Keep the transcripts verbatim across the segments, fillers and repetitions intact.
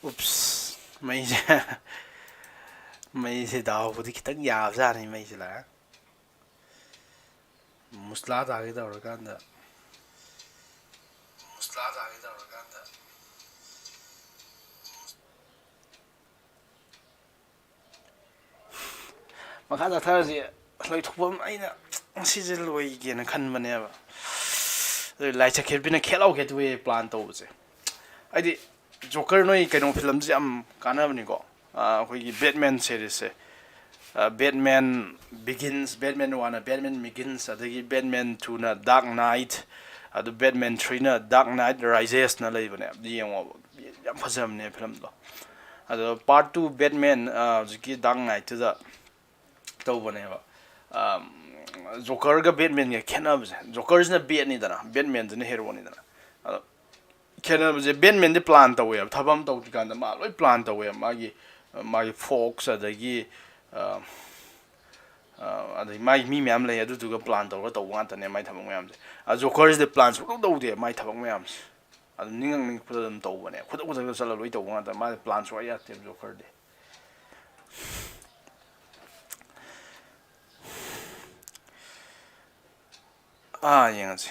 ꯎꯞꯁ, ꯃꯩꯁꯦ ꯃꯩꯁꯦ ꯗꯥꯎꯕꯨꯗꯤ ꯈꯤꯇꯪ ꯌꯥꯕꯖꯥꯠꯅꯤ꯫ ꯃꯩꯁꯦ ꯂꯥꯛꯑꯦ꯫ ꯃꯨꯁꯂꯥ ꯇꯥꯒꯦ ꯇꯧꯔꯀꯥꯟꯗ ꯃꯨꯁꯂꯥ ꯇꯥꯒꯦ ꯇꯧꯔꯀꯥꯟꯗ ꯃꯈꯥ ꯆꯠꯊꯔꯁꯤ꯫ ꯂꯣꯏꯊꯣꯛꯐꯝ ꯑꯩꯅ ꯉꯁꯤꯁꯦ ꯂꯣꯏꯒꯦꯅ ꯈꯟꯕꯅꯦꯕ꯫ ꯑꯗꯨ ꯂꯥꯏ ꯆꯠꯈꯦꯠꯄꯤꯅ ꯈꯦꯠꯂꯥꯎ ꯈꯦꯠꯇꯣꯛꯑꯦ ꯄ꯭ꯂꯥꯟ ꯇꯧꯕꯁꯦ꯫ ꯍꯥꯏꯗꯤ ꯖꯣꯀꯔ ꯅꯣꯏ ꯀꯩꯅꯣ ꯐꯤꯂꯝꯁꯦ ꯌꯥꯝ ꯀꯥꯟꯅꯕꯅꯤꯀꯣ꯫ ꯑꯩꯈꯣꯏꯒꯤ ꯕꯦꯠꯃꯦꯟ ꯁꯦꯔꯤꯁꯁꯦ꯫ ꯕꯦꯠꯃꯦꯟ ꯕꯤꯒꯤꯟꯁ, ꯕꯦꯠꯃꯦꯟ ꯋꯥꯟꯅ ꯕꯦꯠꯃꯦꯟ ꯕꯤꯒꯤꯟꯁ, ꯑꯗꯒꯤ ꯕꯦꯠꯃꯦꯟ ꯇꯨꯅ ꯗꯥꯔꯛ ꯅꯥꯏꯠ, ꯑꯗꯨ ꯕꯦꯠꯃꯦꯟ ꯊ꯭ꯔꯤꯅ ꯗꯥꯔꯛ ꯅꯥꯏꯠ ꯔꯥꯏꯖꯦꯁꯅ ꯂꯩꯕꯅꯦ꯫ ꯑꯗꯨ ꯌꯦꯡꯉꯣꯕ, ꯌꯥꯝ ꯐꯖꯕꯅꯦ ꯐꯤꯂꯝꯗꯣ꯫ ꯑꯗꯣ ꯄꯥꯔꯠ ꯇꯨ ꯕꯦꯠꯃꯦꯟ, ꯍꯧꯖꯤꯛꯀꯤ ꯗꯥꯔꯛ ꯅꯥꯏꯠꯇꯨꯗ ꯇꯧꯕꯅꯦꯕ꯫ ꯖꯣꯀꯔꯒ ꯕꯦꯠꯃꯦꯟꯒ ꯈꯦꯠꯅꯕꯁꯦ, ꯖꯣꯀꯔꯁꯤꯅ ꯕꯦꯠꯅꯤꯗꯅ, ꯕꯦꯠꯃꯦꯟꯁꯤꯅ ꯍꯦꯔꯣꯅꯤꯗꯅ꯫ ꯑꯗꯣ ꯈꯦꯠꯅꯕꯁꯦ, ꯕꯦꯠꯃꯦꯟꯗꯤ ꯄ꯭ꯂꯥꯟ ꯇꯧꯋꯦꯕ, ꯊꯕꯛ ꯑꯃ ꯇꯧꯗ꯭ꯔꯤꯀꯥꯟꯗ ꯃꯥ ꯂꯣꯏ ꯄ꯭ꯂꯥꯟ ꯇꯧꯋꯦꯕ꯫ ꯃꯥꯒꯤ ꯃꯥꯒꯤ ꯐꯣꯛꯁ, ꯑꯗꯒꯤ ꯑ, ꯑ, ꯑꯗꯩ ꯃꯥꯒꯤ ꯃꯤ ꯃꯌꯥꯝ ꯂꯩ, ꯑꯗꯨꯗꯨꯒ ꯄ꯭ꯂꯥꯟ ꯇꯧꯔꯒ ꯇꯧꯕ ꯉꯥꯛꯇꯅꯦ ꯃꯥꯏ ꯊꯕꯛ ꯃꯌꯥꯝꯁꯦ꯫ ꯑ, ꯖꯣꯀꯔꯁꯤꯗꯤ ꯄ꯭ꯂꯥꯟ ꯁꯨꯡꯇꯧ ꯇꯧꯗꯦ ꯃꯥꯏ ꯊꯕꯛ ꯃꯌꯥꯝꯁꯦ꯫ ꯑꯗꯨꯝ ꯅꯤꯡꯉꯛ ꯅꯤꯡꯉꯛꯄꯗ ꯑꯗꯨꯝ ꯇꯧꯕꯅꯦ, ꯈꯨꯗꯛ ꯈꯨꯗꯛꯇ ꯆꯠꯂ ꯂꯣꯏ ꯇꯧꯕ ꯉꯥꯛꯇ꯫ ꯃꯥꯗꯤ ꯄ꯭ꯂꯥꯟ ꯁꯨꯡꯌꯥ ꯌꯥꯗꯦꯕ ꯖꯣꯀꯔꯗꯤ꯫ ꯑꯥ, ꯌꯦꯡꯉꯁꯤ꯫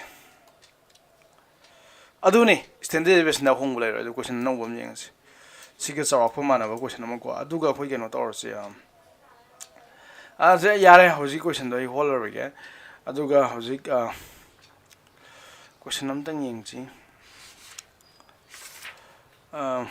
ꯑꯗꯨꯅꯤ, ꯁ꯭ꯇꯦꯟꯂꯤ ꯗꯦꯕꯤꯁꯅ ꯑꯍꯣꯡꯕ ꯂꯩꯔꯣꯏ꯫ ꯑꯗꯨ ꯀꯣꯏꯁꯟ ꯑꯅꯧꯕ ꯑꯃ ꯌꯦꯡꯉꯁꯤ꯫ ꯁꯤꯒ ꯆꯥꯎꯔꯥꯛꯄ ꯃꯥꯟꯅꯕ ꯀꯣꯏꯁꯟ ꯑꯃ ꯀꯣ꯫ ꯑꯗꯨꯒ ꯑꯩꯈꯣꯏ ꯀꯩꯅꯣ ꯇꯧꯔꯁꯤ, ꯑꯥ, ꯑꯥ, ꯁꯦ, ꯌꯥꯔꯦ, ꯍꯧꯖꯤꯛ ꯀꯣꯏꯁꯟꯗꯣ ꯑꯩ ꯍꯣꯜꯂꯔꯣꯏꯒꯦ꯫ ꯑꯗꯨꯒ ꯍꯧꯖꯤꯛ, ꯑꯥ, ꯀꯣꯏꯁꯟ ꯑꯝꯇꯪ ꯌꯦꯡꯁꯤ꯫ ꯑꯥ,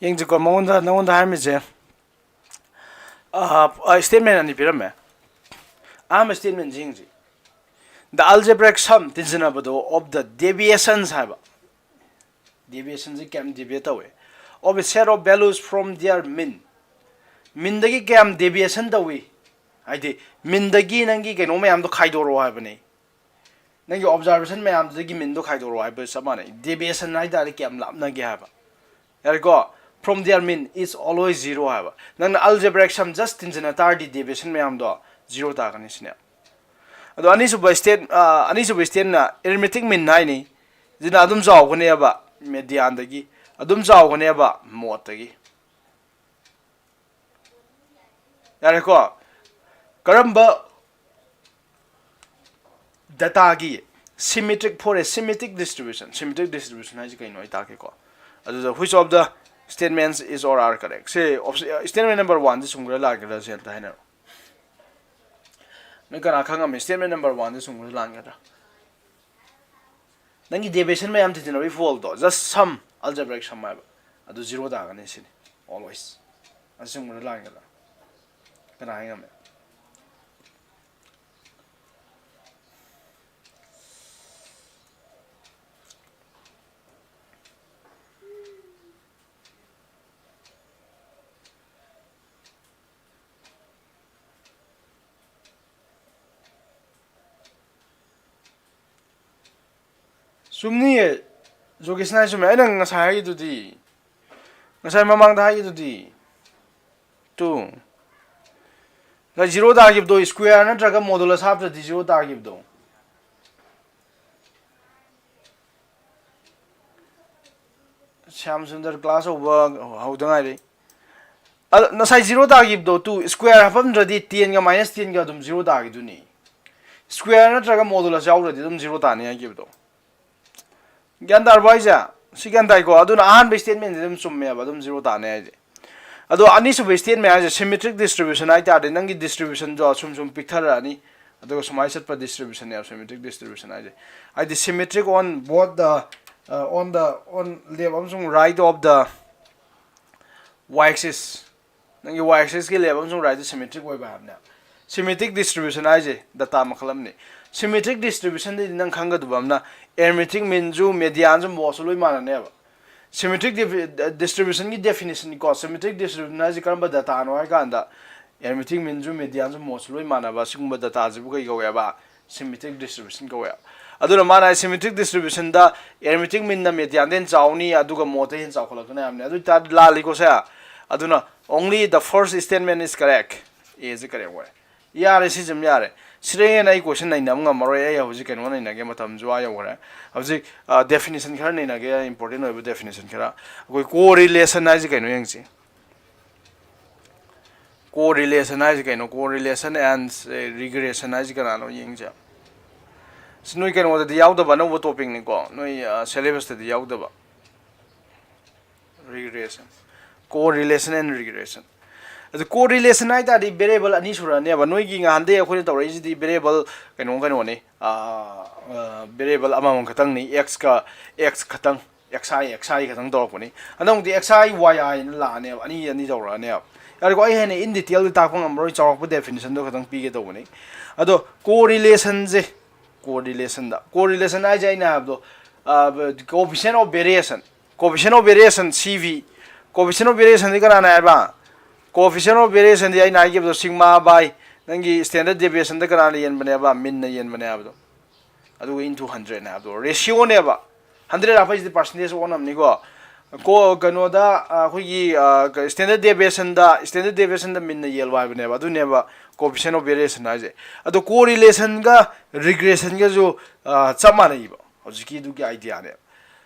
ꯌꯦꯡꯁꯤꯀꯣ, ꯃꯉꯣꯟꯗ, ꯅꯉꯣꯟꯗ ꯍꯥꯏꯔꯝꯃꯤꯁꯦ, ꯑ, ꯑ, statement ꯑꯅꯤ ꯄꯤꯔꯝꯃꯦ꯫ ꯑꯍꯥꯟꯕ statement ꯁꯤ ꯌꯦꯡꯁꯤ꯫ The algebraic sum ꯇꯤꯟꯁꯤꯟꯅꯕꯗꯣ of the deviations ꯍꯥꯏꯕ꯫ Deviation ꯁꯤ ꯀꯌꯥꯝ deviate ꯇꯧꯏ? Of a set of values from their mean꯫ Mean ꯗꯒꯤ ꯀꯌꯥꯝ deviation ꯇꯧꯏ? ꯍꯥꯏꯗꯤ mean ꯗꯒꯤ ꯅꯪꯒꯤ ꯀꯩꯅꯣ ꯃꯌꯥꯝꯗꯣ ꯈꯥꯏꯗꯣꯔꯛꯑꯣ ꯍꯥꯏꯕꯅꯤ꯫ ꯅꯪꯒꯤ observation ꯃꯌꯥꯝꯗꯨꯗꯒꯤ mean ꯗꯣ ꯈꯥꯏꯗꯣꯔꯛꯑꯣ ꯍꯥꯏꯕ ꯆꯞ ꯃꯥꯟꯅꯩ꯫ Deviation ꯍꯥꯏ ꯇꯥꯔꯗꯤ ꯀꯌꯥꯝ ꯂꯥꯞꯅꯒꯦ ꯍꯥꯏꯕ꯫ ꯌꯥꯔꯦꯀꯣ? From their mean is always zero ꯍꯥꯏꯕ꯫ ꯅꯪꯅ algebraic sum just ꯇꯤꯟꯁꯤꯟꯅ ꯇꯥꯔꯗꯤ deviation ꯃꯌꯥꯝꯗꯣ zero ꯇꯥꯒꯅꯤ ꯁꯤꯅꯦ꯫ ꯑꯗꯣ ꯑꯅꯤꯁꯨꯕ state, ꯑ, ꯑꯅꯤꯁꯨꯕ statement ꯅ arithmetic mean ꯍꯥꯏꯅꯤ꯫ ꯁꯤꯅ ꯑꯗꯨꯝ ꯆꯥꯎꯒꯅꯦꯕ median ꯗꯒꯤ, ꯑꯗꯨꯝ ꯆꯥꯎꯒꯅꯦꯕ mode ꯇꯒꯤ꯫ ꯌꯥꯔꯦꯀꯣ? ꯀꯔꯝꯕ data ꯒꯤ symmetric for a symmetric distribution, symmetric distribution ꯍꯥꯏꯁꯦ ꯀꯩꯅꯣ ꯑꯩ ꯇꯥꯛꯀꯦꯀꯣ꯫ ꯑꯗꯨꯗ which of the statements is or are correct? ꯁꯤ op-, statement number one ꯁꯤ ꯆꯨꯝꯒꯗ꯭ꯔꯥ ꯂꯥꯟꯒꯗ꯭ꯔꯥ ꯁꯤ ꯑꯝꯇ ꯍꯥꯏꯅꯔꯣ꯫ ꯅꯣꯏ ꯀꯅꯥ ꯈꯪꯉꯝꯃꯤ statement number one ꯁꯤ ꯆꯨꯝꯒꯗ꯭ꯔꯥ ꯂꯥꯟꯒꯗ꯭ꯔꯥ? ꯅꯪꯒꯤ deviation ꯃꯌꯥꯝ ꯊꯤꯖꯤꯟꯅꯕꯒꯤ ꯐꯣꯜꯗꯣ, just sum, algebraic sum ꯍꯥꯏꯕ, ꯑꯗꯨ zero ꯇꯥꯒꯅꯤ ꯁꯤꯅꯤ, always꯫ ꯑꯁꯤ ꯆꯨꯝꯒꯗ꯭ꯔꯥ ꯂꯥꯟꯒꯗ꯭ꯔꯥ? ꯀꯅꯥ ꯍꯥꯏ ꯉꯝꯃꯦ? ꯆꯨꯝꯅꯤꯌꯦ, ꯖꯣꯒꯦꯁꯅ ꯍꯥꯏ ꯆꯨꯝꯃꯦ꯫ ꯑꯩꯅ ꯉꯁꯥꯏ ꯍꯥꯏꯒꯤꯗꯨꯗꯤ, ꯉꯁꯥꯏ ꯃꯃꯥꯡꯗ ꯍꯥꯏꯒꯤꯗꯨꯗꯤ꯫ ꯇꯨ꯫ ꯉꯁꯥꯏ zero ꯇꯥꯈꯤꯕꯗꯣ, square ꯅꯠꯇ꯭ꯔꯒ modulus ꯍꯥꯞꯇ꯭ꯔꯗꯤ zero ꯇꯥꯈꯤꯕꯗꯣ꯫ Shyam Sundar class ꯍꯧꯕ ꯍꯧꯗ ꯉꯥꯏꯔꯤ꯫ ꯑꯗꯣ ꯉꯁꯥꯏ zero ꯇꯥꯈꯤꯕꯗꯣ, ꯇꯨ square ꯍꯥꯞꯄꯝꯗ꯭ꯔꯗꯤ ten ꯒ minus ten ꯒ ꯑꯗꯨꯝ zero ꯇꯥꯈꯤꯗꯨꯅꯤ꯫ Square ꯅꯠꯇ꯭ꯔꯒ modulus ꯌꯥꯎꯗ꯭ꯔꯗꯤ ꯑꯗꯨꯝ zero ꯇꯥꯅꯤ ꯍꯥꯏꯈꯤꯕꯗꯣ꯫ ꯒ꯭ꯌꯥꯟ ꯇꯥꯔꯕꯣ ꯍꯥꯏꯁꯦ? ꯁꯤ ꯒ꯭ꯌꯥꯟ ꯇꯥꯏꯀꯣ? ꯑꯗꯨꯅ ꯑꯍꯥꯟꯕ statement ꯁꯤ ꯑꯗꯨꯝ ꯆꯨꯝꯃꯦꯕ, ꯑꯗꯨꯝ zero ꯇꯥꯅꯤ ꯍꯥꯏꯁꯦ꯫ ꯑꯗꯣ ꯑꯅꯤꯁꯨꯕ statement ꯍꯥꯏꯁꯦ symmetric distribution ꯍꯥꯏ ꯇꯥꯔꯗꯤ ꯅꯪꯒꯤ distribution ꯗꯣ ꯁꯨꯝ ꯁꯨꯝ ꯄꯤꯛꯊꯔꯛꯑꯅꯤ, ꯑꯗꯨꯒ ꯁꯨꯃꯥꯏꯅ ꯆꯠꯄ distribution ꯅꯦꯕ symmetric distribution ꯍꯥꯏꯁꯦ꯫ ꯍꯥꯏꯗꯤ symmetric on both the, uh, on the, on left ꯑꯃꯁꯨꯡ right of the Y axis, ꯅꯪꯒꯤ Y axisꯀꯤ ꯂꯦꯞ ꯑꯃꯁꯨꯡ rightꯇ symmetric ꯑꯣꯏꯕ ꯍꯥꯏꯕꯅꯦ꯫ Symmetric distribution ꯍꯥꯏꯁꯦ data ꯃꯈꯜ ꯑꯃꯅꯤ꯫ Symmetric distributionꯗꯗꯤ ꯅꯪ ꯈꯪꯒꯗꯕ ꯑꯃꯅ arithmetic meanꯁꯨ medianꯁꯨ modesꯁꯨ ꯂꯣꯏ ꯃꯥꯟꯅꯅꯦꯕ꯫ Symmetric distributionꯒꯤ definitionꯅꯤꯀꯣ, symmetric distribution ꯍꯥꯏꯁꯦ ꯀꯔꯝꯕ dataꯅꯣ ꯍꯥꯏ ꯀꯥꯟꯗ arithmetic meanꯁꯨ medianꯁꯨ modesꯁꯨ ꯂꯣꯏ ꯃꯥꯟꯅꯕ ꯁꯤꯒꯨꯝꯕ dataꯁꯤꯕꯨ ꯀꯩ ꯀꯧꯋꯦꯕ? Symmetric distribution ꯀꯧꯋꯦꯕ꯫ ꯑꯗꯨꯅ ꯃꯥꯅ symmetric distributionꯗ arithmetic meanꯅ medianꯗꯩ ꯍꯦꯟꯅ ꯆꯥꯎꯅꯤ, ꯑꯗꯨꯒ modesꯇꯩ ꯍꯦꯟꯅ ꯆꯥꯎꯈꯠꯂꯛꯀꯅꯤ ꯍꯥꯏꯕꯅꯤ꯫ ꯑꯗꯨ ꯑꯣꯏꯇꯥꯔꯗꯤ ꯂꯥꯜꯂꯤꯀꯣ ꯁꯦ꯫ ꯑꯗꯨꯅ only the first statement is correct꯫ Aꯁꯦ correct ꯑꯣꯏ꯫ ꯌꯥꯔꯦ, ꯁꯤꯁꯤꯃ ꯌꯥꯔꯦ꯫ ꯁꯤꯗꯩ ꯍꯦꯟꯅ ꯑꯩ question ꯅꯩꯅꯕ ꯉꯝꯃꯔꯣꯏ꯫ ꯑꯩ ꯍꯧꯖꯤꯛ ꯀꯩꯅꯣ ꯅꯩꯅꯒꯦ, ꯃꯇꯝꯁꯨ ꯑꯥ ꯌꯧꯈ꯭ꯔꯦ꯫ ꯍꯧꯖꯤꯛ definition ꯈꯔ ꯅꯩꯅꯒꯦ, important ꯑꯣꯏꯕ definition ꯈꯔ꯫ ꯑꯩꯈꯣꯏ correlation ꯍꯥꯏꯁꯦ ꯀꯩꯅꯣ ꯌꯦꯡꯁꯤ꯫ Correlation ꯍꯥꯏꯁꯦ ꯀꯩꯅꯣ? Correlation and regression ꯍꯥꯏꯁꯦ ꯀꯅꯥꯅꯣ ꯌꯦꯡꯁꯦ꯫ ꯁꯤ ꯅꯣꯏ ꯀꯩꯅꯣꯗꯗꯤ ꯌꯥꯎꯗꯕ ꯑꯅꯧꯕ topicꯅꯤꯀꯣ, ꯅꯣꯏ syllabusꯇꯗꯤ ꯌꯥꯎꯗꯕ꯫ Regression, correlation and regression꯫ ꯑꯗꯨ correlation ꯍꯥꯏ ꯇꯥꯔꯗꯤ variable ꯑꯅꯤ ꯁꯨꯔꯛꯑꯅꯦꯕ꯫ ꯅꯣꯏꯒꯤ ꯉꯍꯥꯟꯗꯩ ꯑꯩꯈꯣꯏꯅ ꯇꯧꯔꯛꯏꯁꯤꯗꯤ variable ꯀꯩꯅꯣ ꯀꯩꯅꯣꯅꯤ, variable ꯑꯃꯃꯝ ꯈꯛꯇꯪꯅꯤ, x ꯀ x ꯈꯛꯇꯪ, xi xi ꯈꯛꯇꯪ ꯇꯧꯔꯛꯄꯅꯤ꯫ ꯍꯟꯗꯛꯃꯨꯛꯇꯤ xi yi ꯍꯥꯏꯅ ꯂꯥꯛꯑꯅꯦꯕ, ꯑꯅꯤ ꯑꯅꯤ ꯇꯧꯔꯛꯑꯅꯦꯕ꯫ ꯌꯥꯔꯦꯀꯣ, ꯑꯩ ꯍꯦꯟꯅ in detailꯗ ꯇꯥꯛꯄ ꯉꯝꯃꯔꯣꯏ, ꯆꯥꯎꯔꯥꯛꯄ definitionꯗꯣ ꯈꯛꯇꯪ ꯄꯤꯒꯦ ꯇꯧꯕꯅꯤ꯫ ꯑꯗꯣ correlationꯁꯦ, correlationꯗ, correlation ꯍꯥꯏꯁꯦ ꯑꯩꯅ ꯍꯥꯏꯕꯗꯣ coefficient of variation, coefficient of variation, C V, coefficient of variationꯗꯤ ꯀꯅꯥꯅ ꯍꯥꯏꯕ? Coefficient of variationꯗꯤ ꯑꯩꯅ ꯍꯥꯏꯈꯤꯕꯗꯣ sigma by ꯅꯪꯒꯤ standard deviationꯗ ꯀꯅꯥꯅ ꯌꯦꯟꯕꯅꯦꯕ? Meanꯅ ꯌꯦꯟꯕꯅꯦ ꯍꯥꯏꯕꯗꯣ꯫ ꯑꯗꯨꯒ into hundredꯅꯦ ꯍꯥꯏꯕꯗꯣ, ratioꯅꯦꯕ꯫ Hundred ꯍꯥꯞꯄꯛꯏꯁꯤꯗꯤ percentage ꯑꯣꯟꯅꯕꯅꯤꯀꯣ꯫ ꯀꯣ ꯀꯩꯅꯣꯗ ꯑꯩꯈꯣꯏꯒꯤ standard deviationꯗ, standard deviationꯗ meanꯅ ꯌꯦꯜꯂꯣ ꯍꯥꯏꯕꯅꯦꯕ꯫ ꯑꯗꯨꯅꯦꯕ coefficient of variation ꯍꯥꯏꯁꯦ꯫ ꯑꯗꯣ correlationꯒ regressionꯒꯁꯨ ꯆꯞ ꯃꯥꯟꯅꯩꯕ, ꯍꯧꯖꯤꯛꯀꯤ ꯑꯗꯨꯒꯤ ideaꯅꯦꯕ꯫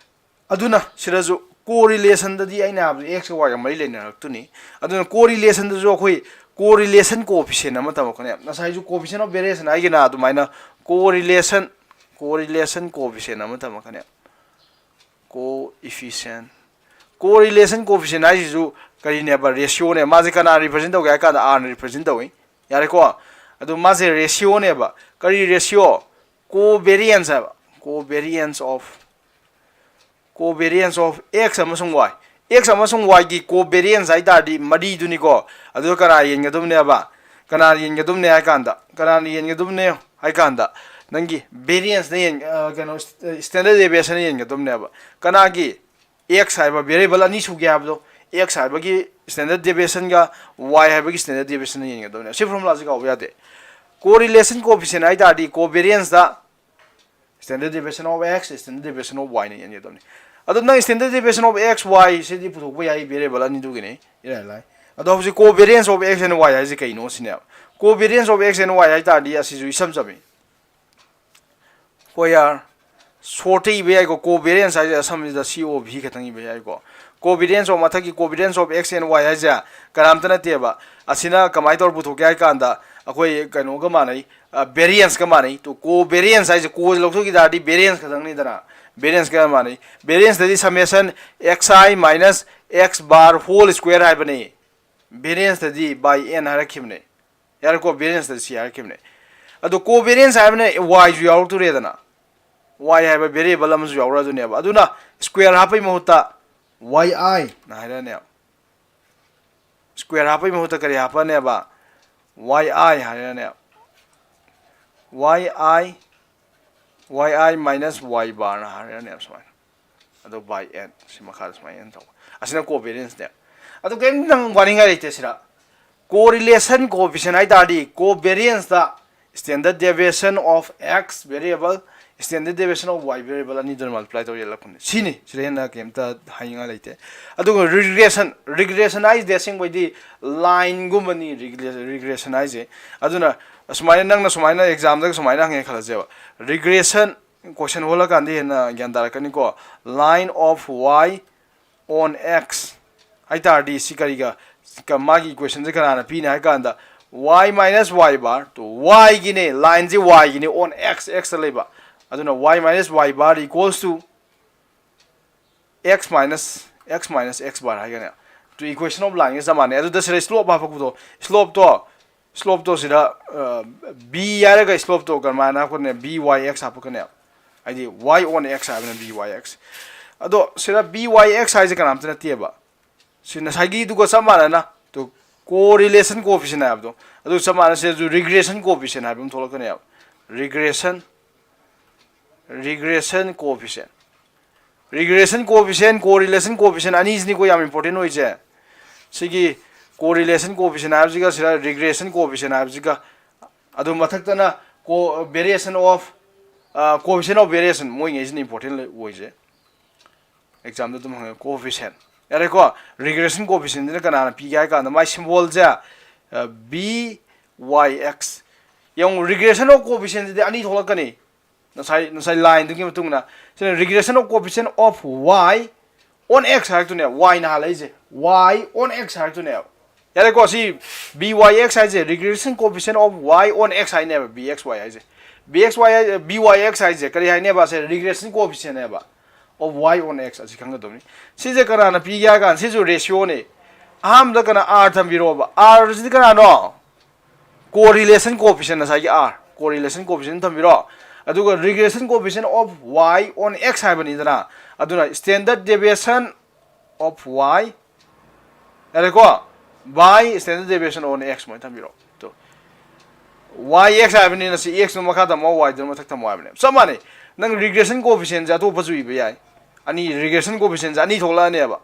ꯑꯗꯨꯅ ꯁꯤꯗꯁꯨ correlationꯗꯗꯤ ꯑꯩꯅ ꯍꯥꯏꯕꯗꯣ x ꯀ y ꯒ ꯃꯔꯤ ꯂꯩꯅꯔꯛꯇꯣꯏꯅꯤ꯫ ꯑꯗꯨꯅ correlationꯗꯁꯨ ꯑꯩꯈꯣꯏ correlation coefficient ꯑꯃ ꯇꯝꯃꯛꯀꯅꯦꯕ꯫ ꯉꯁꯥꯏꯁꯨ coefficient of variation ꯍꯥꯏꯒꯤꯅ ꯑꯗꯨꯃꯥꯏꯅ correlation, correlation coefficient ꯑꯃ ꯇꯝꯃꯛꯀꯅꯦꯕ꯫ Coefficient, correlation coefficient ꯍꯥꯏꯁꯤꯁꯨ ꯀꯔꯤꯅꯦꯕ? Ratioꯅꯦ꯫ ꯃꯥꯁꯦ ꯀꯅꯥ represent ꯇꯧꯒꯦ ꯍꯥꯏ ꯀꯥꯟꯗ Rꯅ represent ꯇꯧꯏ꯫ ꯌꯥꯔꯦꯀꯣ? ꯑꯗꯨ ꯃꯥꯁꯦ ratioꯅꯦꯕ꯫ ꯀꯔꯤ ratio? Covariance ꯍꯥꯏꯕ, covariance of, covariance of x ꯑꯃꯁꯨꯡ y꯫ x ꯑꯃꯁꯨꯡ y ꯒꯤ ꯀꯣ ꯚꯦꯔꯤꯌꯦꯟꯁ ꯍꯥꯏ ꯇꯥꯔꯗꯤ ꯃꯔꯤꯗꯨꯅꯤꯀꯣ꯫ ꯑꯗꯨꯒ ꯀꯅꯥ ꯌꯦꯟꯒꯗꯕꯅꯦꯕ? ꯀꯅꯥꯅ ꯌꯦꯟꯒꯗꯕꯅꯦ ꯍꯥꯏ ꯀꯥꯟꯗ, ꯀꯅꯥꯅ ꯌꯦꯟꯒꯗꯕꯅꯦ ꯍꯥꯏ ꯀꯥꯟꯗ, ꯅꯪꯒꯤ ꯚꯦꯔꯤꯌꯦꯟꯁꯅ ꯌꯦꯟ ꯑ, ꯀꯩꯅꯣ, ꯁ꯭ꯇꯦꯟꯗꯔꯗ ꯗꯦꯕꯤꯌꯦꯁꯟꯅ ꯌꯦꯟꯒꯗꯕꯅꯦꯕ꯫ ꯀꯅꯥꯒꯤ? x ꯍꯥꯏꯕ ꯚꯦꯔꯤꯌꯦꯕꯜ ꯑꯅꯤ ꯁꯨꯒꯦ ꯍꯥꯏꯕꯗꯣ, x ꯍꯥꯏꯕꯒꯤ ꯁ꯭ꯇꯦꯟꯗꯔꯗ ꯗꯦꯕꯤꯌꯦꯁꯟꯒ y ꯍꯥꯏꯕꯒꯤ ꯁ꯭ꯇꯦꯟꯗꯔꯗ ꯗꯦꯕꯤꯌꯦꯁꯟꯅ ꯌꯦꯟꯒꯗꯕꯅꯦꯕ꯫ ꯁꯤ ꯐꯣꯔꯃꯨꯂꯥꯁꯤ ꯀꯥꯎꯕ ꯌꯥꯗꯦ꯫ ꯀꯣ ꯔꯤꯂꯦꯁꯟ ꯀꯣ ꯏꯐꯤꯁꯤꯌꯦꯟ ꯍꯥꯏ ꯇꯥꯔꯗꯤ ꯀꯣ ꯚꯦꯔꯤꯌꯦꯟꯁꯇ standard deviation of x, standard deviation of y ꯅ ꯌꯦꯟꯒꯗꯕꯅꯤ꯫ ꯑꯗꯣ ꯅꯪ standard deviation of x, y ꯁꯤꯗꯤ ꯄꯨꯊꯣꯛꯄ ꯌꯥꯏ, ꯚꯦꯔꯤꯌꯦꯕꯜ ꯑꯅꯤꯗꯨꯒꯤꯅꯤ, ꯏꯔꯥꯏ ꯂꯥꯏ꯫ ꯑꯗꯣ ꯍꯧꯖꯤꯛ covariance of x and y ꯍꯥꯏꯁꯦ ꯀꯩꯅꯣ ꯁꯤꯅꯦꯕ꯫ Covariance of x and y ꯍꯥꯏ ꯇꯥꯔꯗꯤ ꯑꯁꯤꯁꯨ ꯏꯁꯝ ꯆꯝꯃꯤ꯫ ꯍꯣꯏ ꯌꯥꯔ, ꯁꯣꯔꯠꯇ ꯏꯕ ꯌꯥꯏꯀꯣ꯫ ꯀꯣ ꯚꯦꯔꯤꯌꯦꯟꯁ ꯍꯥꯏꯁꯦ ꯑꯁꯝꯕꯁꯤꯗ C O V ꯈꯛꯇꯪ ꯏꯕ ꯌꯥꯏꯀꯣ꯫ ꯀꯣ ꯚꯦꯔꯤꯌꯦꯟꯁ ꯑꯣꯐ ꯃꯊꯛꯀꯤ ꯀꯣ ꯚꯦꯔꯤꯌꯦꯟꯁ ꯑꯣꯐ x and y ꯍꯥꯏꯁꯦ ꯀꯅꯥꯝꯇ ꯅꯠꯇꯦꯕ꯫ ꯑꯁꯤꯅ ꯀꯃꯥꯏꯅ ꯇꯧꯔ ꯄꯨꯊꯣꯛꯀꯦ ꯍꯥꯏ ꯀꯥꯟꯗ ꯑꯩꯈꯣꯏ ꯀꯩꯅꯣꯒ ꯃꯥꯟꯅꯩ, ꯚꯦꯔꯤꯌꯦꯟꯁꯀ ꯃꯥꯟꯅꯩ꯫ ꯇꯨ ꯀꯣ ꯚꯦꯔꯤꯌꯦꯟꯁ ꯍꯥꯏꯁꯦ ꯀꯣꯁꯦ ꯂꯧꯊꯣꯛꯈꯤ ꯇꯥꯔꯗꯤ ꯚꯦꯔꯤꯌꯦꯟꯁ ꯈꯛꯇꯪꯅꯤꯗꯅ, ꯚꯦꯔꯤꯌꯦꯟꯁꯀ ꯃꯥꯟꯅꯩ꯫ ꯚꯦꯔꯤꯌꯦꯟꯁꯇꯗꯤ summation x I minus x bar whole square ꯍꯥꯏꯕꯅꯤ꯫ ꯚꯦꯔꯤꯌꯦꯟꯁꯇꯗꯤ by n ꯍꯥꯏꯔꯛꯈꯤꯕꯅꯦ꯫ ꯌꯥꯔꯦꯀꯣ, ꯚꯦꯔꯤꯌꯦꯟꯁꯇꯗꯤ ꯁꯤ ꯍꯥꯏꯔꯛꯈꯤꯕꯅꯦ꯫ ꯑꯗꯣ ꯀꯣ ꯚꯦꯔꯤꯌꯦꯟꯁ ꯍꯥꯏꯕꯅ y ꯁꯨ ꯌꯥꯎꯔꯛꯇꯣꯔꯦꯗꯅ, y ꯍꯥꯏꯕ ꯚꯦꯔꯤꯌꯦꯕꯜ ꯑꯃꯁꯨ ꯌꯥꯎꯔꯛꯑꯗꯣꯏꯅꯦꯕ꯫ ꯑꯗꯨꯅ ꯁ꯭ꯀ꯭ꯋꯦꯔ ꯍꯥꯞꯄꯩ ꯃꯍꯨꯠꯇ y I ꯅ ꯍꯥꯏꯔꯛꯑꯅꯦꯕ꯫ ꯁ꯭ꯀ꯭ꯋꯦꯔ ꯍꯥꯞꯄꯩ ꯃꯍꯨꯠꯇ ꯀꯔꯤ ꯍꯥꯞꯄꯅꯦꯕ? Y I ꯍꯥꯏꯔꯛꯑꯅꯦꯕ꯫ Y I, y I minus y bar ꯅ ꯍꯥꯏꯔꯛꯑꯅꯦꯕ ꯁꯨꯃꯥꯏꯅ꯫ ꯑꯗꯣ by n ꯁꯤ ꯃꯈꯥꯗ ꯁꯨꯃꯥꯏꯅ n ꯇꯧꯕ꯫ ꯑꯁꯤꯅ ꯀꯣ ꯚꯦꯔꯤꯌꯦꯟꯁꯅꯦ꯫ ꯑꯗꯣ ꯀꯔꯤꯝꯇ ꯅꯪ ꯋꯥꯅꯤꯡꯉꯥꯏ ꯂꯩꯇꯦ ꯁꯤꯗ꯫ ꯀꯣ ꯔꯤꯂꯦꯁꯟ ꯀꯣ ꯏꯐꯤꯁꯤꯌꯦꯟ ꯍꯥꯏ ꯇꯥꯔꯗꯤ ꯀꯣ ꯚꯦꯔꯤꯌꯦꯟꯁꯇ standard deviation of x variable, standard deviation of y variable ꯑꯅꯤꯗꯨꯅ ꯃꯜꯇꯤꯄ꯭ꯂꯥꯏ ꯇꯧꯔ ꯌꯦꯜꯂꯛꯄꯅꯤ꯫ ꯁꯤꯅꯤ, ꯁꯤꯗ ꯍꯦꯟꯅ ꯀꯩꯝꯇ ꯍꯥꯏꯅꯤꯡꯉꯥꯏ ꯂꯩꯇꯦ꯫ ꯑꯗꯨꯒ ꯔꯤꯒ꯭ꯔꯦꯁꯟ, ꯔꯤꯒ꯭ꯔꯦꯁꯟ ꯍꯥꯏꯁꯤꯗꯤ ꯑꯁꯦꯡꯕꯩꯗꯤ ꯂꯥꯏꯟꯒꯨꯝꯕꯅꯤ꯫ ꯔꯤꯒ꯭ꯔꯦꯁꯟ ꯍꯥꯏꯁꯦ꯫ ꯑꯗꯨꯅ ꯑꯁꯨꯃꯥꯏꯅ ꯅꯪꯅ ꯁꯨꯃꯥꯏꯅ ꯑꯦꯛꯖꯥꯝꯗꯒ ꯁꯨꯃꯥꯏꯅ ꯍꯪꯉꯦ ꯈꯜꯂꯁꯦꯕ, ꯔꯤꯒ꯭ꯔꯦꯁꯟ ꯀꯣꯏꯁꯟ ꯍꯣꯜꯂꯀꯥꯟꯗ ꯍꯦꯟꯅ ꯒ꯭ꯌꯥꯟ ꯇꯥꯔꯛꯀꯅꯤꯀꯣ꯫ Line of y on x ꯍꯥꯏ ꯇꯥꯔꯗꯤ ꯁꯤ ꯀꯔꯤꯒ, ꯀ-, ꯃꯥꯒꯤ ꯏꯀ꯭ꯋꯦꯁꯟꯁꯦ ꯀꯅꯥꯅ ꯄꯤꯅꯤ ꯍꯥꯏ ꯀꯥꯟꯗ y minus y bar, two y ꯒꯤꯅꯦ, ꯂꯥꯏꯟꯁꯦ y ꯒꯤꯅꯦ, on x, x ꯇ ꯂꯩꯕ꯫ ꯑꯗꯨꯅ y minus y bar equals to x minus, x minus x bar ꯍꯥꯏꯒꯅꯦ꯫ ꯇꯨ equation of line ꯒ ꯆꯞ ꯃꯥꯟꯅꯩ꯫ ꯑꯗꯨꯗ ꯁꯤꯗ ꯁ꯭ꯂꯣꯞ ꯍꯥꯞꯄꯛꯄꯗꯣ, ꯁ꯭ꯂꯣꯞꯇꯣ, ꯁ꯭ꯂꯣꯞꯇꯣ ꯁꯤꯗ, ꯑ, b ꯍꯥꯏꯔꯒ ꯁ꯭ꯂꯣꯞꯇꯣ ꯀꯔꯝꯍꯥꯏꯅ ꯍꯥꯞꯀꯅꯤ? B y x ꯍꯥꯞꯄꯛꯀꯅꯦꯕ꯫ ꯍꯥꯏꯗꯤ y on x ꯍꯥꯏꯕꯅ b y x꯫ ꯑꯗꯣ ꯁꯤꯗ B Y X ꯍꯥꯏꯁꯦ ꯀꯅꯥꯝꯇ ꯅꯠꯇꯦꯕ, ꯁꯤ ꯉꯁꯥꯏꯒꯤꯗꯨꯒ ꯆꯞ ꯃꯥꯟꯅꯅ, ꯇꯨ, correlation coefficient ꯍꯥꯏꯕꯗꯣ, ꯑꯗꯨ ꯆꯞ ꯃꯥꯟꯅ ꯁꯤꯗꯁꯨ regression coefficient ꯍꯥꯏꯕ ꯑꯃ ꯊꯣꯛꯂꯛꯀꯅꯦꯕ꯫ Regression regression coefficient regression coefficient, correlation coefficient ꯑꯅꯤꯁꯤꯅꯤꯀꯣ ꯌꯥꯝ important ꯑꯣꯏꯁꯦ꯫ ꯁꯤꯒꯤ correlation coefficient ꯍꯥꯏꯕꯁꯤꯒ ꯁꯤꯗ regression coefficient ꯍꯥꯏꯕꯁꯤꯒ, ꯑꯗꯨ ꯃꯊꯛꯇꯅ co variation of coefficient of variation, ꯃꯣꯏꯉꯩꯁꯤꯅ important ꯑꯣꯏꯁꯦ ꯑꯦꯛꯖꯥꯝꯗ ꯑꯗꯨꯝ ꯍꯪꯉꯦ꯫ Coefficient, ꯌꯥꯔꯦꯀꯣ꯫ Regression coefficientꯁꯤꯅ ꯀꯅꯥꯅ ꯄꯤꯒꯦ ꯍꯥꯏ ꯀꯥꯟꯗ ꯃꯥꯏ symbolꯁꯦ B Y X꯫ ꯌꯦꯡꯉꯨ, regression of coefficientꯁꯤꯗꯤ ꯑꯅꯤ ꯊꯣꯛꯂꯛꯀꯅꯤ꯫ ꯉꯁꯥꯏ ꯉꯁꯥꯏ lineꯗꯨꯒꯤ ꯃꯇꯨꯡ ꯏꯟꯅ ꯁꯤꯅ regression of coefficient of y on x ꯍꯥꯏꯔꯛꯇꯣꯏꯅꯦ꯫ Yꯅ ꯍꯥꯜꯂꯛꯏꯁꯦ, y on x ꯍꯥꯏꯔꯛꯇꯣꯏꯅꯦꯕ꯫ ꯌꯥꯔꯦꯀꯣ, ꯁꯤ B Y X ꯍꯥꯏꯁꯦ regression coefficient of y on x ꯍꯥꯏꯅꯦꯕ꯫ B X Y ꯍꯥꯏꯁꯦ, B X Y ꯍꯥꯏ- B Y X ꯍꯥꯏꯁꯦ ꯀꯔꯤ ꯍꯥꯏꯅꯦꯕ? ꯁꯦ regression coefficientꯅꯦꯕ of y on x, ꯑꯁꯤ ꯈꯪꯒꯗꯕꯅꯤ꯫ ꯁꯤꯁꯦ ꯀꯅꯥꯅ ꯄꯤꯒꯦ ꯍꯥꯏ ꯀꯥꯟꯗ ꯁꯤꯁꯨ ratioꯅꯦ꯫ ꯑꯍꯥꯟꯕꯗ ꯀꯅꯥ? R ꯊꯝꯕꯤꯔꯣꯕ꯫ R ꯁꯤꯗꯤ ꯀꯅꯥꯅꯣ? Correlation coefficient, ꯉꯁꯥꯏꯒꯤ R, correlation coefficient ꯊꯝꯕꯤꯔꯣ꯫ ꯑꯗꯨꯒ regression coefficient of y on x ꯍꯥꯏꯕꯅꯤꯗꯅ, ꯑꯗꯨꯅ standard deviation of y, ꯌꯥꯔꯦꯀꯣ, by standard deviation on x ꯁꯨꯃꯥꯏꯅ ꯊꯝꯕꯤꯔꯣ꯫ ꯇꯣ, y x ꯍꯥꯏꯕꯅꯤꯅ ꯁꯤ x ꯇꯨ ꯃꯈꯥ ꯊꯝꯃꯣ, y ꯗꯨꯅ ꯃꯊꯛ ꯊꯝꯃꯣ ꯍꯥꯏꯕꯅꯦ꯫ ꯆꯞ ꯃꯥꯟꯅꯩ꯫ ꯅꯪ regression coefficientꯁꯦ ꯑꯇꯣꯞꯄꯁꯨ ꯏꯕ ꯌꯥꯏ꯫ ꯑꯅꯤ, regression coefficientꯁꯦ ꯑꯅꯤ ꯊꯣꯛꯂꯛꯑꯅꯦꯕ꯫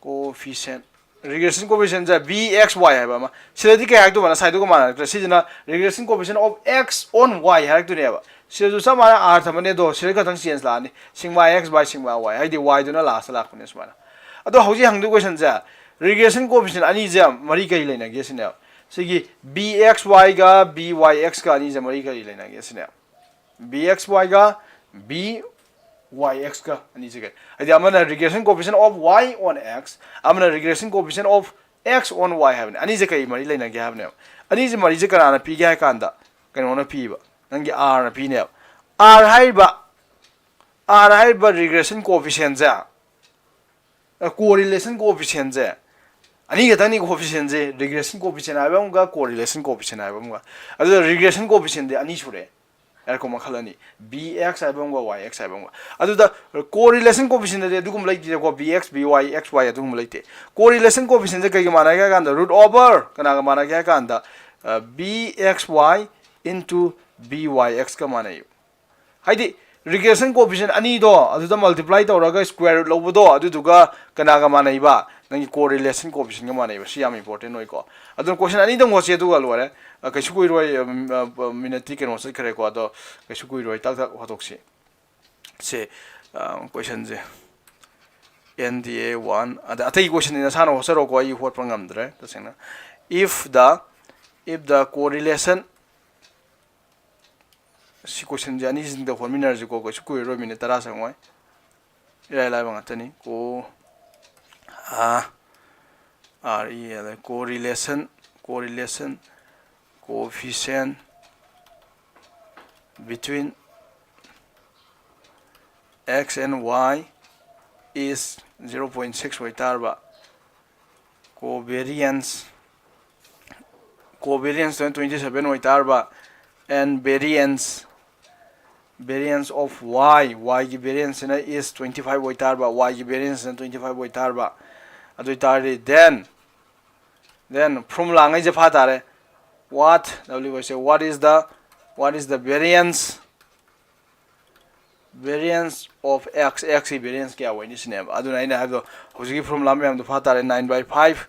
Coefficient, regression coefficientꯁꯦ B X Y ꯍꯥꯏꯕ ꯑꯃ꯫ ꯁꯤꯗꯗꯤ ꯀꯩ ꯍꯥꯏꯔꯛꯇꯣꯏꯕ? ꯉꯁꯥꯏꯗꯨꯒ ꯃꯥꯟꯅꯔꯛꯇ꯭ꯔꯦ꯫ ꯁꯤꯁꯤꯅ regression coefficient of x on y ꯍꯥꯏꯔꯛꯇꯣꯏꯅꯦꯕ꯫ ꯁꯤꯗꯁꯨ ꯆꯞ ꯃꯥꯟꯅꯅ R ꯊꯝꯃꯅꯤ, ꯑꯗꯣ ꯁꯤꯗ ꯈꯛꯇꯪ change ꯂꯥꯛꯑꯅꯤ, sigma x by sigma y, ꯍꯥꯏꯗꯤ y ꯗꯨꯅ lastꯇ ꯂꯥꯛꯄꯅꯦ ꯁꯨꯃꯥꯏꯅ꯫ ꯑꯗꯣ ꯍꯧꯖꯤꯛ ꯍꯪꯗꯣꯏ questionꯁꯦ, regression coefficient ꯑꯅꯤꯁꯦ ꯃꯔꯤ ꯀꯔꯤ ꯂꯩꯅꯒꯦ ꯁꯤꯅꯦꯕ꯫ ꯁꯤꯒꯤ B X Y ꯒ B Y X ꯀ ꯑꯅꯤꯁꯦ ꯃꯔꯤ ꯀꯔꯤ ꯂꯩꯅꯒꯦ ꯁꯤꯅꯦꯕ꯫ B X Y ꯒ B Y X ꯀ ꯑꯅꯤꯁꯦ ꯀꯩ? ꯍꯥꯏꯗꯤ ꯑꯃꯅ regression coefficient of y on x, ꯑꯃꯅ regression coefficient of x on y ꯍꯥꯏꯕꯅꯦ꯫ ꯑꯅꯤꯁꯦ ꯀꯩ ꯃꯔꯤ ꯂꯩꯅꯒꯦ ꯍꯥꯏꯕꯅꯦꯕ꯫ ꯑꯅꯤꯁꯦ ꯃꯔꯤꯁꯦ ꯀꯅꯥꯅ ꯄꯤꯒꯦ ꯍꯥꯏ ꯀꯥꯟꯗ ꯀꯩꯅꯣꯅ ꯄꯤꯕ, ꯅꯪꯒꯤ Rꯅ ꯄꯤꯅꯦꯕ꯫ R ꯍꯥꯏꯔꯤꯕ, R ꯍꯥꯏꯔꯤꯕ regression coefficientꯁꯦ, ꯑ, correlation coefficientꯁꯦ ꯑꯅꯤ ꯈꯛꯇꯪꯅꯤ, coefficientꯁꯦ, regression coefficient ꯍꯥꯏꯕ ꯑꯃꯒ correlation coefficient ꯍꯥꯏꯕ ꯑꯃꯒ꯫ ꯑꯗꯨꯗ regression coefficientꯗꯤ ꯑꯅꯤ ꯁꯨꯔꯦ꯫ ꯌꯥꯔꯦꯀꯣ, ꯃꯈꯜ ꯑꯅꯤ, B X ꯍꯥꯏꯕ ꯑꯃꯒ Y X ꯍꯥꯏꯕ ꯑꯃꯒ꯫ ꯑꯗꯨꯗ correlation coefficientꯗꯗꯤ ꯑꯗꯨꯒꯨꯝꯕ ꯂꯩꯇꯦꯀꯣ, B X, B Y, X Y ꯑꯗꯨꯒꯨꯝꯕ ꯂꯩꯇꯦ꯫ Correlation coefficientꯁꯦ ꯀꯩꯒ ꯃꯥꯟꯅꯒꯦ ꯍꯥꯏ ꯀꯥꯟꯗ, root over ꯀꯅꯥꯒ ꯃꯥꯟꯅꯒꯦ ꯍꯥꯏ ꯀꯥꯟꯗ, B X Y into B Y X ꯀ ꯃꯥꯟꯅꯩ꯫ ꯍꯥꯏꯗꯤ regression coefficient ꯑꯅꯤꯗꯣ ꯑꯗꯨꯗ multiply ꯇꯧꯔꯒ square root ꯂꯧꯕꯗꯣ, ꯑꯗꯨꯗꯨꯒ ꯀꯅꯥꯒ ꯃꯥꯟꯅꯩꯕ? ꯅꯪꯒꯤ correlation coefficientꯒ ꯃꯥꯟꯅꯩꯕ꯫ ꯁꯤ ꯌꯥꯝ important ꯑꯣꯏꯀꯣ꯫ ꯑꯗꯨꯅ question ꯑꯅꯤꯗꯪ ꯍꯣꯠꯁꯤ, ꯑꯗꯨꯒ ꯂꯣꯏꯔꯦ꯫ ꯑ, ꯀꯩꯁꯨ ꯀꯨꯏꯔꯣꯏ, ꯎꯝ, ꯑ, ꯄ-, minuteꯇꯤ ꯀꯩꯅꯣ ꯆꯠꯈ꯭ꯔꯦꯀꯣ, ꯑꯗꯣ ꯀꯩꯁꯨ ꯀꯨꯏꯔꯣꯏ, ꯇꯥꯛ ꯇꯥꯛ ꯍꯣꯠꯇꯣꯛꯁꯤ꯫ ꯁꯦ, ꯑ, questionꯁꯦ N D A one, ꯑꯗ ꯑꯇꯩ questionꯗꯤ ꯅꯁꯥꯅ ꯍꯣꯠꯆꯔꯣꯀꯣ, ꯑꯩ ꯍꯣꯠꯄ ꯉꯝꯗ꯭ꯔꯦ ꯇꯁꯦꯡꯅ꯫ If the, if the correlation, ꯁꯤ questionꯁꯦ ꯑꯅꯤꯁꯤꯗ ꯍꯣꯠꯃꯤꯟꯅꯔꯁꯤꯀꯣ, ꯀꯩꯁꯨ ꯀꯨꯏꯔꯔꯣꯏ, minute ꯇꯔꯥ ꯆꯪꯉꯣꯏ, ꯏꯔꯥꯏ ꯂꯥꯏꯕ ꯉꯥꯛꯇꯅꯤ꯫ Co, ꯑ, R E L, correlation, correlation coefficient between X and Y is zero point six ꯑꯣꯏꯇꯥꯔꯕ, covariance, covarianceꯇꯨꯅ twenty seven ꯑꯣꯏꯇꯥꯔꯕ, and variance, variance of Y, Y ꯒꯤ varianceꯁꯤꯅ is twenty five ꯑꯣꯏꯇꯥꯔꯕ, Y ꯒꯤ varianceꯁꯤꯅ twenty five ꯑꯣꯏꯇꯥꯔꯕ, ꯑꯗꯨ ꯑꯣꯏꯇꯥꯔꯗꯤ then, then formula ꯉꯩꯁꯦ ꯐꯥ ꯇꯥꯔꯦ꯫ What, W Y say, what is the, what is the variance, variance of X, X ꯀꯤ variance ꯀꯌꯥ ꯑꯣꯏꯅꯤ ꯁꯤꯅꯦꯕ꯫ ꯑꯗꯨꯅ ꯑꯩꯅ ꯍꯥꯏꯕꯗꯣ, ꯍꯧꯖꯤꯛꯀꯤ formula ꯃꯌꯥꯝꯗꯣ ꯐꯥ ꯇꯥꯔꯦ, nine by five,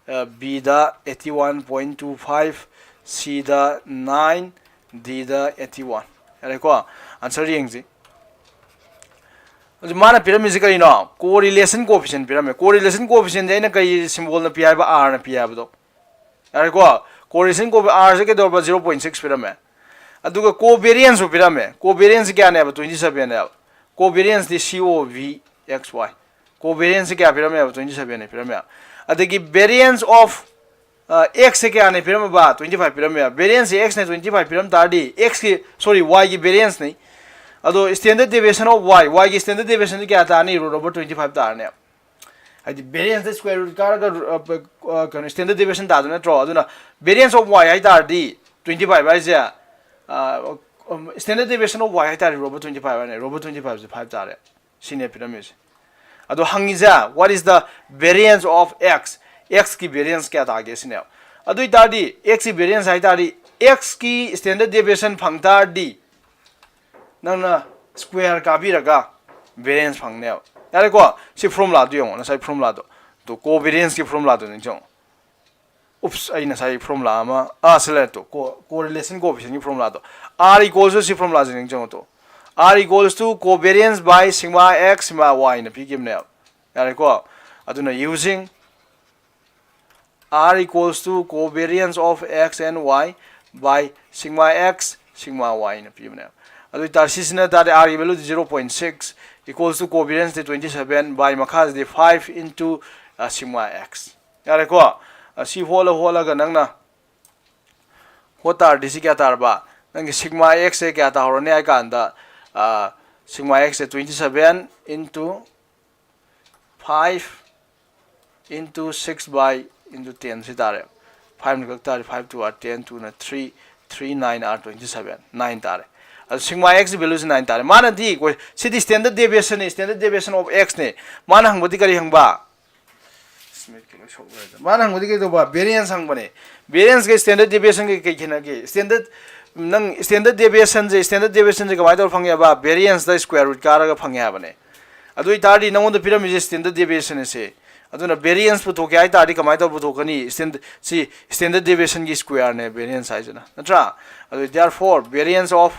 ꯑ, B ꯗ eighty one point two five, C ꯗ nine, D ꯗ eighty one꯫ ꯌꯥꯔꯦꯀꯣ? Answer ꯌꯦꯡꯁꯤ꯫ ꯍꯧꯖꯤꯛ ꯃꯥꯅ ꯄꯤꯔꯝꯃꯤꯁꯦ ꯀꯔꯤꯅꯣ? Correlation coefficient ꯄꯤꯔꯝꯃꯦ꯫ Correlation coefficientꯁꯦ ꯑꯩꯅ ꯀꯩ symbolꯅ ꯄꯤ ꯍꯥꯏꯕ? Rꯅ ꯄꯤ ꯍꯥꯏꯕꯗꯣ꯫ ꯌꯥꯔꯦꯀꯣ? Correlation coefficient, R ꯁꯦ ꯀꯩꯗꯧꯔꯕ? Zero point six ꯄꯤꯔꯝꯃꯦ꯫ ꯑꯗꯨꯒ covarianceꯁꯨ ꯄꯤꯔꯝꯃꯦ꯫ Covarianceꯁꯦ ꯀꯌꯥꯅꯦꯕ? Twenty sevenꯅꯦꯕ꯫ Covarianceꯗꯤ C O V X Y꯫ Covarianceꯁꯦ ꯀꯌꯥ ꯄꯤꯔꯝꯃꯦꯕ? Twenty sevenꯅꯦ ꯄꯤꯔꯝꯃꯦꯕ꯫ ꯑꯗꯒꯤ variance of, ꯑ, X ꯁꯦ ꯀꯌꯥꯅꯦ ꯄꯤꯔꯝꯃꯕ? Twenty five ꯄꯤꯔꯝꯃꯦꯕ꯫ Varianceꯁꯦ X ꯅ twenty five ꯄꯤꯔꯝ ꯇꯥꯔꯗꯤ, X ꯀꯤ, sorry, Y ꯒꯤ varianceꯅꯤ꯫ ꯑꯗꯣ standard deviation of Y, Y ꯒꯤ standard deviationꯗꯤ ꯀꯌꯥ ꯇꯥꯔꯅꯤ? Root over twenty five ꯇꯥꯔꯅꯦꯕ꯫ ꯍꯥꯏꯗꯤ varianceꯇ square root ꯀꯥꯔꯒ, ꯑ, ꯄ-, ꯑ, ꯀꯩꯅꯣ, standard deviation ꯇꯥꯗꯣꯏ ꯅꯠꯇ꯭ꯔꯣ? ꯑꯗꯨꯅ variance of Y ꯍꯥꯏ ꯇꯥꯔꯗꯤ twenty five ꯍꯥꯏꯁꯦ, ꯑ, Standard deviation of y ꯍꯥꯏꯇꯥꯔꯦ, rho over twenty five ꯍꯥꯏꯅ, rho over twenty five ꯁꯦ five ꯇꯥꯔꯦ꯫ ꯁꯤꯅꯦ ꯄꯤꯔꯝꯃꯤꯁꯦ꯫ ꯑꯗꯣ ꯍꯪꯉꯤꯁꯦ, what is the variance of x? X ꯀꯤ variance ꯀꯌꯥ ꯇꯥꯒꯦ ꯁꯤꯅꯦꯕ꯫ ꯑꯗꯨ ꯑꯣꯏꯇꯥꯔꯗꯤ x ꯀꯤ variance ꯍꯥꯏꯇꯥꯔꯗꯤ, x ꯀꯤ standard deviation ꯐꯪ ꯇꯥꯔꯗꯤ ꯅꯪꯅ square ꯀꯥꯕꯤꯔꯒ variance ꯐꯪꯅꯦꯕ꯫ ꯌꯥꯔꯦꯀꯣ? ꯁꯤ formula ꯗꯨ ꯌꯦꯡꯉꯣ, ꯉꯁꯥꯏ formula ꯗꯣ꯫ ꯇꯣ, covariance ꯀꯤ formula ꯗꯣ ꯅꯤꯡꯁꯤꯡꯉꯣ꯫ Oops, ꯑꯩ ꯉꯁꯥꯏ formula ꯑꯃ, ꯑꯥ, ꯁꯤ ꯂꯩꯔꯦ ꯇꯣ, co-, correlation coefficient ꯒꯤ formula ꯗꯣ꯫ R equals to ꯁꯤ formula say ꯅꯤꯡꯁꯤꯡꯉꯣ to. R equals to covariance by sigma x, sigma y ꯅ ꯄꯤꯈꯤꯕꯅꯦꯕ꯫ ꯌꯥꯔꯦꯀꯣ? ꯑꯗꯨꯅ using R equals to covariance of x and y by sigma x, sigma y ꯅ ꯄꯤꯕꯅꯦꯕ꯫ ꯑꯗꯨ ꯑꯣꯏꯇꯥꯔꯗꯤ ꯁꯤꯁꯤꯅ ꯇꯥꯔꯗꯤ R ꯒꯤ value zero point six equals to covariance D twenty seven by ꯃꯈꯥꯁꯤꯗꯤ five into, ꯑ, sigma x꯫ ꯌꯥꯔꯦꯀꯣ? ꯑ, ꯁꯤ ꯍꯣꯠꯂ ꯍꯣꯠꯂꯒ ꯅꯪꯅ ꯍꯣꯠ ꯇꯥꯔꯗꯤ ꯁꯤ ꯀꯌꯥ ꯇꯥꯔꯕ? ꯅꯪꯒꯤ sigma x ꯁꯦ ꯀꯌꯥ ꯇꯥꯍꯧꯔꯅꯤ ꯍꯥꯏ ꯀꯥꯟꯗ, ꯑ, sigma x say twenty seven into five into six by into ten ꯁꯤ ꯇꯥꯔꯦ꯫ Five ꯅ ꯀꯛ ꯇꯥꯔꯦ, five two are ten, two ꯅ three, three nine are twenty seven, nine ꯇꯥꯔꯦ꯫ ꯑꯗꯨ sigma x ꯒꯤ value ꯁꯤ nine ꯇꯥꯔꯦ꯫ ꯃꯥꯅꯗꯤ ꯑꯩꯈꯣꯏ ꯁꯤꯗꯤ standard deviation ꯅꯤ, standard deviation of x ꯅꯤ꯫ ꯃꯥꯅ ꯍꯪꯕꯗꯤ ꯀꯔꯤ ꯍꯪꯕ? ꯃꯥꯅ ꯍꯪꯕꯗꯤ ꯀꯩꯗꯧꯕ? Variance ꯍꯪꯕꯅꯦ꯫ Variance ꯀ standard deviation ꯒ ꯀꯩ ꯈꯦꯠꯅꯒꯦ? Standard, ꯅꯪ standard deviation ꯁꯦ, standard deviation ꯁꯦ ꯀꯃꯥꯏꯅ ꯇꯧꯔ ꯐꯪꯉꯦꯕ? Variance ꯗ square root ꯀꯥꯔꯒ ꯐꯪꯉꯦ ꯍꯥꯏꯕꯅꯦ꯫ ꯑꯗꯨ ꯑꯣꯏꯇꯥꯔꯗꯤ ꯅꯉꯣꯟꯗ ꯄꯤꯔꯝꯃꯤꯁꯦ standard deviation ꯁꯦ꯫ ꯑꯗꯨꯅ variance ꯄꯨꯊꯣꯛꯀꯦ ꯍꯥꯏ ꯇꯥꯔꯗꯤ ꯀꯃꯥꯏꯅ ꯇꯧꯔ ꯄꯨꯊꯣꯛꯀꯅꯤ? Stand-, ꯁꯤ standard deviation ꯒꯤ square ꯅꯦ variance ꯍꯥꯏꯁꯤꯅ, ꯅꯠꯇ꯭ꯔꯥ? ꯑꯗꯨ therefore variance of,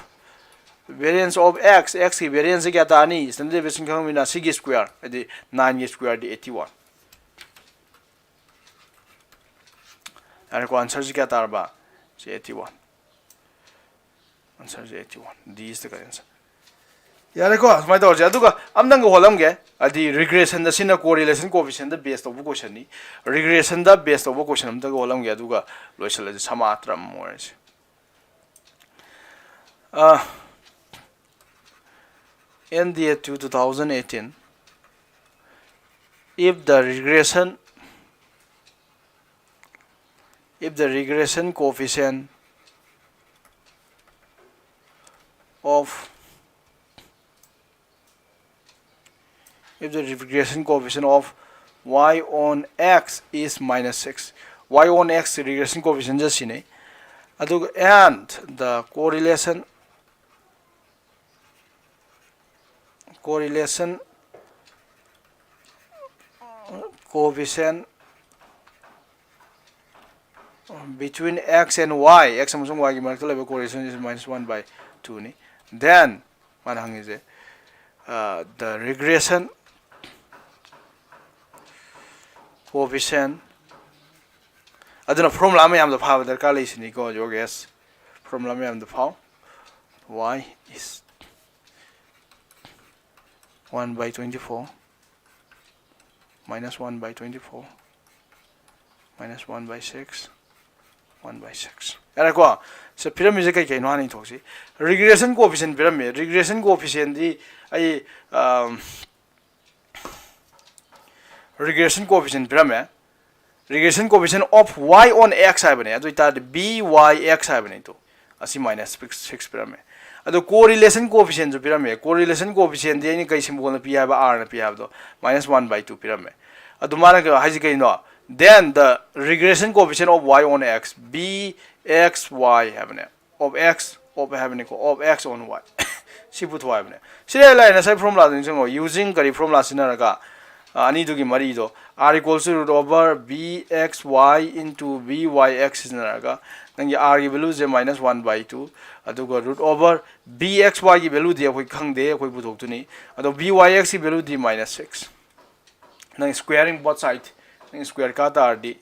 variance of x, x ꯀꯤ variance ꯁꯦ ꯀꯌꯥ ꯇꯥꯔꯅꯤ? Standard deviation ꯈꯪꯉꯕꯅꯤꯅ ꯁꯤꯒꯤ square, ꯍꯥꯏꯗꯤ nine ꯒꯤ square ꯗꯤ eighty one꯫ ꯌꯥꯔꯦꯀꯣ, answer ꯁꯤ ꯀꯌꯥ ꯇꯥꯔꯕ? ꯁꯤ eighty one꯫ Answer ꯁꯤ eighty one꯫ D is the correct answer꯫ ꯌꯥꯔꯦꯀꯣ, ꯁꯨꯃꯥꯏꯅ ꯇꯧꯔꯁꯦ꯫ ꯑꯗꯨꯒ ꯑꯝꯇꯪꯒ ꯍꯣꯠꯂꯝꯒꯦ, ꯍꯥꯏꯗꯤ regression ꯗ, ꯁꯤꯅ correlation coefficient ꯗ base ꯇꯧꯕ question ꯅꯤ꯫ Regression ꯗ base ꯇꯧꯕ question ꯑꯝꯇꯒ ꯍꯣꯠꯂꯝꯒꯦ, ꯑꯗꯨꯒ ꯂꯣꯏꯁꯤꯜꯂꯁꯦ, ꯁꯃꯥꯇ꯭ꯔꯝ ꯑꯣꯏꯔꯁꯦ꯫ ꯑ, N D A two two thousand eighteen, if the regression, if the regression coefficient the regression coefficient of y on x is minus six. Y on x regression coefficient ꯁꯦ ꯁꯤꯅꯤ꯫ ꯑꯗꯨꯒ and the correlation, correlation coefficient between x and y, x ꯑꯃꯁꯨꯡ y ꯒꯤ ꯃꯔꯛꯇ ꯂꯩꯕ correlation is minus one by two ꯅꯤ꯫ Then ꯃꯥꯅ ꯍꯪꯉꯤꯁꯦ, uh, the regression coefficient, ꯑꯗꯨꯅ formula ꯃꯌꯥꯝꯗꯣ ꯐꯥꯕ ꯗꯔꯀꯥꯔ ꯂꯩꯁꯤꯅꯤꯀꯣ, your guess꯫ Formula ꯃꯌꯥꯝꯗꯣ ꯐꯥꯎ꯫ Y is one by twenty-four minus one by twenty-four minus one by six, one by six꯫ ꯌꯥꯔꯦꯀꯣ? ꯁꯤ ꯄꯤꯔꯝꯃꯤꯁꯦ ꯀꯩ ꯀꯩꯅꯣ ꯍꯥꯟꯅ ꯌꯦꯡꯊꯣꯛꯁꯤ꯫ Regression coefficient ꯄꯤꯔꯝꯃꯦ꯫ Regression coefficientꯗꯤ ꯑꯩ, ꯑꯝ, regression coefficient ꯄꯤꯔꯝꯃꯦ꯫ Regression coefficient of y on x ꯍꯥꯏꯕꯅꯦ꯫ ꯑꯗꯨ ꯑꯣꯏꯇꯥꯔꯗꯤ b y x ꯍꯥꯏꯕꯅꯦ꯫ ꯑꯗꯨ ꯑꯁꯤ minus six ꯄꯤꯔꯝꯃꯦ꯫ ꯑꯗꯣ correlation coefficientꯁꯨ ꯄꯤꯔꯝꯃꯦ꯫ Correlation coefficientꯗꯤ ꯑꯩꯅ ꯀꯩ symbolꯅ ꯄꯤ ꯍꯥꯏꯕ? Rꯅ ꯄꯤ ꯍꯥꯏꯕꯗꯣ, minus one by two ꯄꯤꯔꯝꯃꯦ꯫ ꯑꯗꯨ ꯃꯥꯅ ꯀꯩꯅꯣ ꯍꯥꯏꯁꯤ ꯀꯩꯅꯣ? Then the regression coefficient of y on x, b x y ꯍꯥꯏꯕꯅꯦ꯫ Of x, of ꯍꯥꯏꯕꯅꯤꯀꯣ, of x on y꯫ ꯁꯤ ꯄꯨꯊꯣꯛ ꯍꯥꯏꯕꯅꯦ꯫ ꯁꯤ ꯂꯩꯔꯦ, ꯂꯩꯔꯦ, ꯉꯁꯥꯏ formulaꯗꯣ ꯅꯤꯡꯁꯤꯡꯉꯣ꯫ Using ꯀꯔꯤ formula ꯁꯤꯖꯤꯟꯅꯔꯒ? ꯑ, ꯑꯅꯤꯗꯨꯒꯤ ꯃꯔꯤꯗꯣ, r equals to root over b x y into b y x ꯁꯤꯖꯤꯟꯅꯔꯒ ꯅꯪꯒꯤ rꯒꯤ valueꯁꯦ minus one by two, ꯑꯗꯨꯒ root over b x yꯒꯤ valueꯗꯤ ꯑꯩꯈꯣꯏ ꯈꯪꯗꯦ, ꯑꯩꯈꯣꯏ ꯄꯨꯊꯣꯛꯇꯣꯏꯅꯤ꯫ ꯑꯗꯣ b y xꯀꯤ valueꯗꯤ minus six꯫ ꯅꯪ squaring both side, ꯅꯪ square ꯀꯥ ꯇꯥꯔꯗꯤ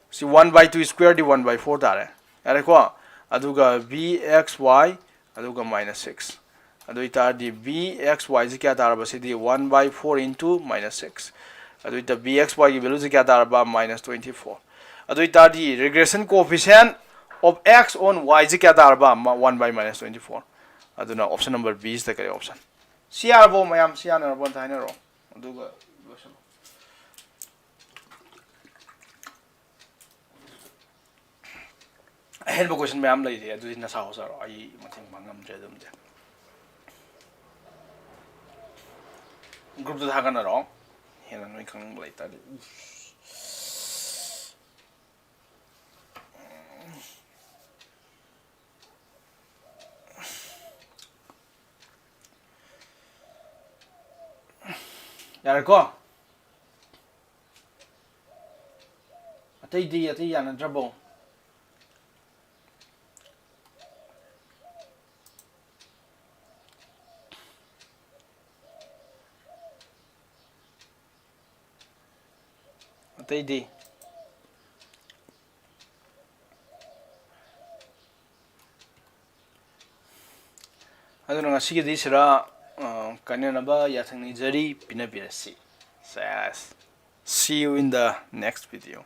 ꯁꯤ one by two squareꯗꯤ one by four ꯇꯥꯔꯦ꯫ ꯌꯥꯔꯦꯀꯣ? ꯑꯗꯨꯒ b x y, ꯑꯗꯨꯒ minus six꯫ ꯑꯗꯨ ꯑꯣꯏꯇꯥꯔꯗꯤ b x yꯁꯤ ꯀꯌꯥ ꯇꯥꯔꯕ? ꯁꯤꯗꯤ one by four into minus six꯫ ꯑꯗꯨ ꯑꯣꯏꯇꯥ b x yꯒꯤ valueꯁꯤ ꯀꯌꯥ ꯇꯥꯔꯕ? Minus twenty four꯫ ꯑꯗꯨ ꯑꯣꯏꯇꯥꯔꯗꯤ regression coefficient of x on yꯁꯤ ꯀꯌꯥ ꯇꯥꯔꯕ? One by minus twenty four꯫ ꯑꯗꯨꯅ option number B is the correct option꯫ ꯁꯤ ꯌꯥꯔꯕꯣ ꯃꯌꯥꯝ? ꯁꯤ ꯌꯥꯅꯔꯕꯣ? ꯑꯝꯇ ꯍꯥꯏꯅꯔꯣ꯫ ꯑꯗꯨꯒ ꯂꯣꯏꯁꯜꯂꯣ꯫ ꯑꯍꯦꯟꯕ question ꯃꯌꯥꯝ ꯂꯩꯔꯤ, ꯑꯗꯨꯗꯤ ꯅꯁꯥ ꯍꯣꯠꯆꯔꯣ, ꯑꯩ ꯃꯇꯦꯡ ꯄꯥꯡ ꯉꯝꯗ꯭ꯔꯦ ꯑꯗꯨꯝꯗꯤ꯫ Group ꯇ ꯊꯥꯒꯠꯅꯔꯣ, ꯍꯦꯟꯅ ꯅꯣꯏ ꯈꯪꯅꯤꯡꯕ ꯂꯩꯇꯥꯔꯗꯤ꯫ ꯌꯥꯔꯦꯀꯣ? ꯑꯇꯩꯗꯤ, ꯑꯇꯩ ꯌꯥꯅꯗ꯭ꯔꯕꯣ? ꯑꯇꯩꯗꯤ? ꯑꯗꯨꯅ ꯉꯁꯤꯒꯤꯗꯤ ꯁꯤꯔꯥ, ꯑ, ꯀꯥꯏꯅꯅꯕ ꯌꯥꯊꯪ ꯅꯤꯖꯔꯤ, ꯄꯤꯅꯕꯤꯔꯁꯤ꯫ ꯁꯦꯁ꯫ See you in the next video.